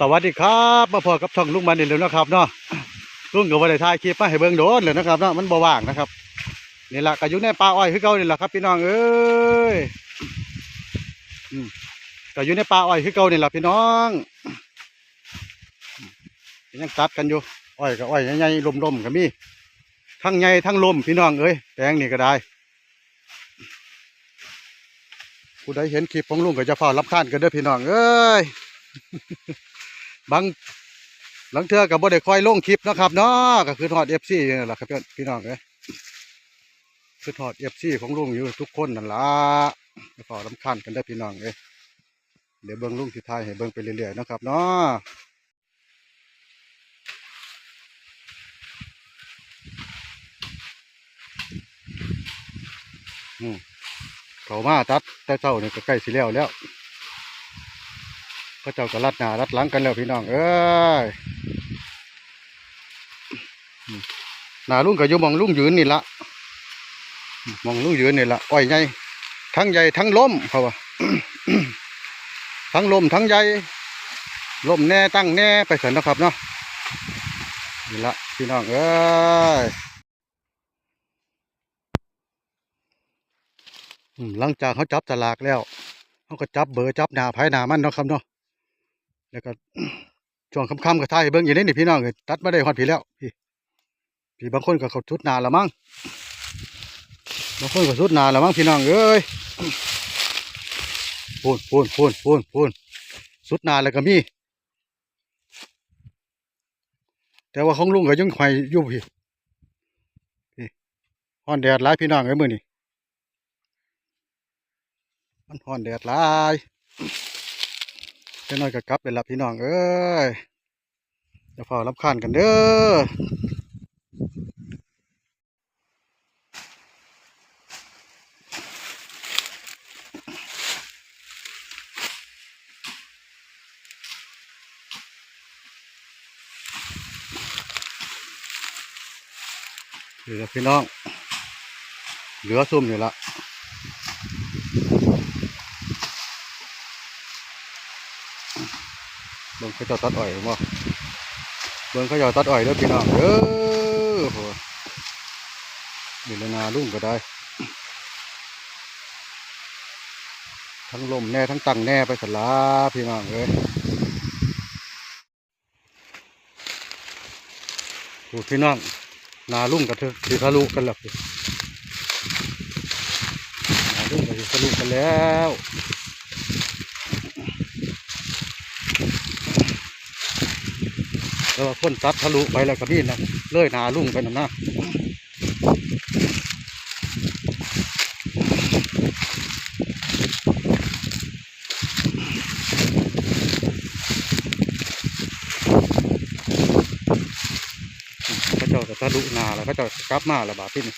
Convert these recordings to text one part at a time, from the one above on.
ສະຫວັດດີຄັບ ມາພໍ້ກັບຊ່ອງລຸງມານິດແລ້ວເນາະຄັບເນາະ. ລຸງກໍບໍ່ໄດ້ຖ່າຍຄລິບມາໃຫ້ເບິ່ງດົນແລ້ວນະຄັບເນາະ ມັນບໍ່ວ່າງນະຄັບ. ນີ້ລະ ກໍຢູ່ໃນປ່າອ້ອຍຄືເກົ່ານີ້ລະຄັບ ພີ່ນ້ອງເອີຍ. ອືມ ກໍຢູ່ໃນປ່າອ້ອຍຄືເກົ່ານີ້ລະພີ່ນ້ອງ. ອືມ ກໍຍັງຕັດກັນຢູ່ ອ້ອຍກໍອ້ອຍໃຫຍ່ໆ ລົ້ມໆ ກໍມີ ທັງໃຫຍ່ທັງລົ້ມ ພີ່ນ້ອງເອີຍ ແປງນີ້ກໍໄດ້. ຜູ້ໃດເຫັນຄລິບຂອງລຸງກໍຢ່າຟ້າວລຳຄານກັນເດີພີ່ນ້ອງເອີຍ. ບາງ ລາງເທື່ອກໍບໍ່ໄດ້ຄ່ອຍລົງຄລິບເນາະຄັບເນາະ ກໍຄຶດຮອດເອັຟຊີຢູ່ນັ້ນລະຄັບ ພີ່ນ້ອງເອີຍ. ຄຶດຮອດເອັຟຊີຂອງລຸງຢູ່ທຸກຄົນນັ້ນລະ ຢ່າຟ້າວລຳຄານກັນເດີພີ່ນ້ອງເອີຍ. ດຽວເບິ່ງລຸງຊິຖ່າຍໃຫ້ເບິ່ງໄປເລື້ອຍໆເນາະຄັບເນາະ. ອືມ ເຂົ້າມາຕັດແຕ່ເຊົ້ານີ້ກໍໃກ້ຊິແລ້ວແລ້ວ ເຂົາເຈົ້າກໍລັດໜ້າລັດຫຼັງກັນແລ້ວ ພີ່ນ້ອງເອີຍ. ອືມ ໜ້າລຸງກໍຢູ່ໝ່ອງລຸງຢືນນີ້ລະ ໝ່ອງລຸງຢືນນີ້ລະ ອ້ອຍໃຫຍ່ ທັງໃຫຍ່ທັງລົ້ມ ເຂົາວ່າ ທັງລົ້ມທັງໃຫຍ່ ລົ້ມແດ່ຕັ້ງແດ່ໄປຊັ້ນເນາະຄັບເນາະ. ນີ້ລະພີ່ນ້ອງເອີຍ. ອືມ ຫຼັງຈາກເຮົາຈັບສະຫຼາກແລ້ວ ເຮົາກໍຈັບເບີ ຈັບໜ້າໃຜໜ້າມັນເນາະຄັບເນາະ. ແລ້ວກໍຊ່ວງຄ່ຳໆກໍຖ່າຍໃຫ້ເບິ່ງອີກເດ້ນີ້ ພີ່ນ້ອງເອີຍ ຕັດມາໄດ້ຮອດພີ້ແລ້ວ ພີ້ ພີ້ ບາງຄົນກໍເຂົ້າສຸດໜ້າລະມັງ ບາງຄົນກໍສຸດໜ້າລະມັງ ພີ່ນ້ອງເອີຍ. ພຸ້ນໆໆໆ ສຸດໜ້າແລ້ວກໍມີ ແຕ່ວ່າຂອງລຸງກໍຍັງໄຫວຢູ່ພີ້ ພີ້ ຮ້ອນແດດຫຼາຍ ພີ່ນ້ອງເອີຍ ມື້ນີ້ ມັນຮ້ອນແດດຫຼາຍ ຈັກໜ້ອຍກໍກັບແລ້ວລະ ພີ່ນ້ອງເອີຍ. ຢ່າຟ້າວລຳຄານກັນເດີ. ນີ້ລະພີ່ນ້ອງ ເຫຼືອຊຸ່ມນີ້ລະ ເບິ່ງເຂົາເຈົ້າຕັດອ້ອຍເຫັນບໍ່ ເບິ່ງເຂົາເຈົ້າຕັດອ້ອຍເດີພີ່ນ້ອງເດີ. ໂອ້ ນີ້ລະນາລຸງກໍໄດ້ ທັງລົ້ມແດ່ທັງຕັ້ງແດ່ໄປຊັ້ນລະ ພີ່ນ້ອງເອີຍ. ໂອ້ ພີ່ນ້ອງ ນາລຸງກໍຖື ຊິທະລຸກັນແລ້ວ ນາລຸງກໍຊິທະລຸກັນແລ້ວ ແຕ່ວ່າຄົນຕັດທະລຸໄປແລ້ວກໍມີນະ ເລີຍນາລຸງໄປນຳນະ. ເຂົາເຈົ້າກໍທະລຸນາແລ້ວ ເຂົາເຈົ້າກໍກັບມາແລ້ວບາດທີນີ້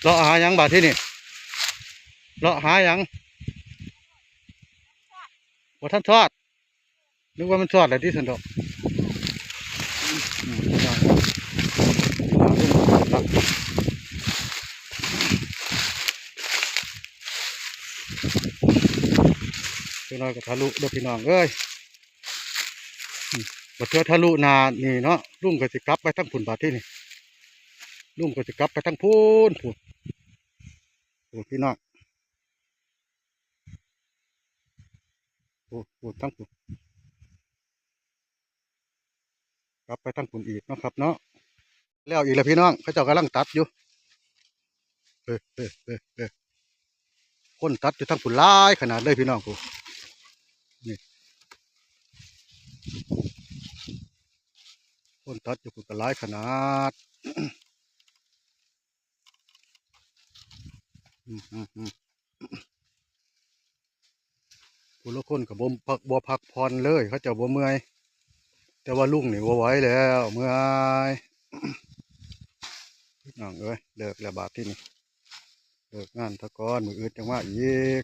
ເລາະຫາຫຍັງບາດທີນີ້ ເລາະຫາຫຍັງ ບໍ່ທັນຊອດ. ນຶກວ່າມັນຊອດແລ້ວຕິຊັ້ນດອກ ອືມ ຈັກໜ້ອຍກໍທະລຸເດີພີ່ນ້ອງເອີຍ ອືມ ບາດເທື່ອທະລຸໜ້ານີ້ເນາະ ລຸງກໍຊິກັບໄປທາງພຸ້ນບາດທີນີ້ ລຸງກໍຊິກັບໄປທາງພຸ້ນ ພຸ້ນ ພຸ້ນ ພີ່ນ້ອງ. ໂອ້ ພຸ້ນ ທາງພຸ້ນ ກັບໄປທາງພຸ້ນອີກເນາະຄັບເນາະ ແລ້ວອີກແລ້ວພີ່ນ້ອງ ເຂົາເຈົ້າກຳລັງຕັດຢູ່ ເອີ ເອີ ເອີ ເອີ ຄົນຕັດຢູ່ທາງພຸ້ນຫຼາຍຂະໜາດເລີຍພີ່ນ້ອງ ພຸ້ນ ນີ້ ຄົນຕັດຢູ່ພຸ້ນກໍຫຼາຍຂະໜາດ. ອືມ ອືມ ອືມ ຜູ້ລາງຄົນກໍບໍ່ພັກ ບໍ່ພັກຜ່ອນເລີຍ ເຂົາເຈົ້າບໍ່ເມື່ອຍ ແຕ່ວ່າລຸງນີ້ບໍ່ໄຫວແລ້ວ ເມື່ອຍ ພີ່ນ້ອງເອີຍ ເລີກແລ້ວບາດທີນີ້ ເລີກງານຊະກ່ອນ ມື້ອື່ນຈັ່ງມາອີກ.